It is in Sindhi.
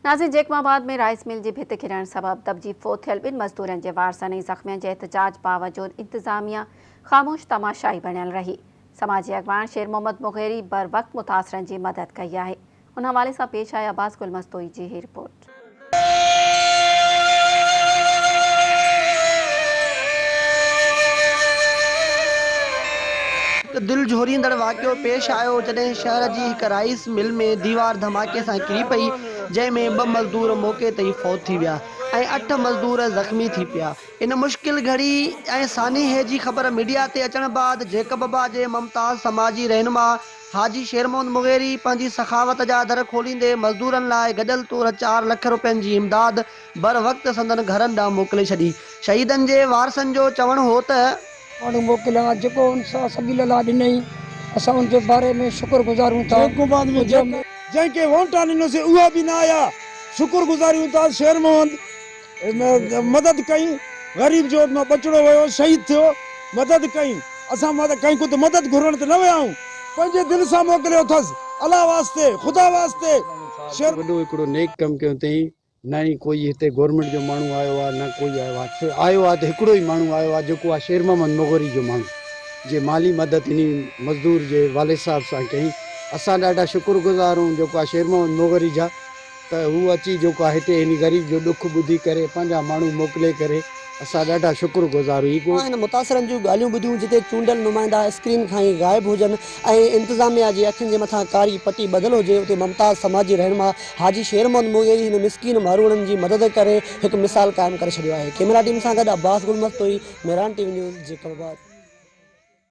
ناظرين جيڪب آباد ۾ رائيس مل جي ڀت ڪرڻ سبب دٻجي فوت ٿيل ٻن مزدورن جي وارثن ۽ زخمين جي احتجاج باوجود انتظاميا خاموش تماشائي بڻيل رهي. سماجي اڳواڻ شير محمد مغيري بروقت متاثرن جي مدد ڪئي آهي. ان حوالي سان پيش آهي عباس گل مستوئي جي هي رپورٽ. هڪ دل جهوريندڙ واقعو پيش آيو جڏهن شهر جي هڪ رائيس مل ۾ ديوار ڌماڪي سان ڪري پئي جنهن ۾ ٻه مزدور موقعي تي ئي فوت ٿي ويا ۽ اٺ مزدور زخمي ٿي پيا. ان مشڪل گهڙي ۽ سانحي جي خبر ميڊيا تي اچڻ بعد جيڪب آباد جي ممتاز سماجي رهنما حاجي شير محمد مغيري پنهنجي سخاوت جا در کوليندي مزدورن لاء گڏيل طور چار لک روپين جي امداد بر وقت سندن گهرن ڏانهن موڪلي ڇڏي. شهيدن جي وارثن جو چوڻ هو ته. ماڻهو موڪليا جيڪو ان سان سبيل الله ڏنئي اسان ان جي باري ۾ شڪر گذارون ٿا. جنهن کي وونٽان ڏنوسين اهي به نه آيا شڪر گذاريون ٿا شير محمد. مدد ڪئي غريب جو ٻچڙو ويو شهيد ٿيو مدد ڪئي اسان ڪنهن کان ته مدد گهرڻ ته نه ويا آهيون پنهنجي دل سان موڪليو اٿس الله واسطي خدا واسطي شير. وڏو هڪڙو نيڪ ڪم ڪيو اٿئي نه ئي ڪوئي هتي گورنمينٽ جو ماڻهو آيو آهي نه ڪوئي آيو آهي آيو آهي ته هڪڙو ئي ماڻهو آيو آهي جيڪو آهي شير محمد مغوري جو ماڻهو جي مالي مدد انهي مزدور جي والد صاحب سان ڪيائين اسان ڏاڍا شڪر گذار آهيون جيڪو آهي شير محمد مغوري جا ته هو اچي جيڪو آهي هتي هن غريب جو ڏک ٻڌي ڪري پنهنجا ماڻهو موڪلي ڪري اسان ڏاڍا شڪر گذار هي ڳوٺ. هن متاثرن جون ڳالهيون ٻڌيون جتي چونڊيل نمائندا اسڪرين کان ئي غائب هجن ۽ انتظاميا جي اکين جي مٿان ڪاري پٽي ٻڌل هجي اتي ممتاز سماجي رهنما حاجي شير محمد مغيري هن مسڪين ماروئڙن جي مدد ڪري هڪ مثال قائم ڪري ڇڏيو آهي ڪيميرا ٽيم سان گڏ Abbas Gul Mastoi Mehran T V news Jacobabad.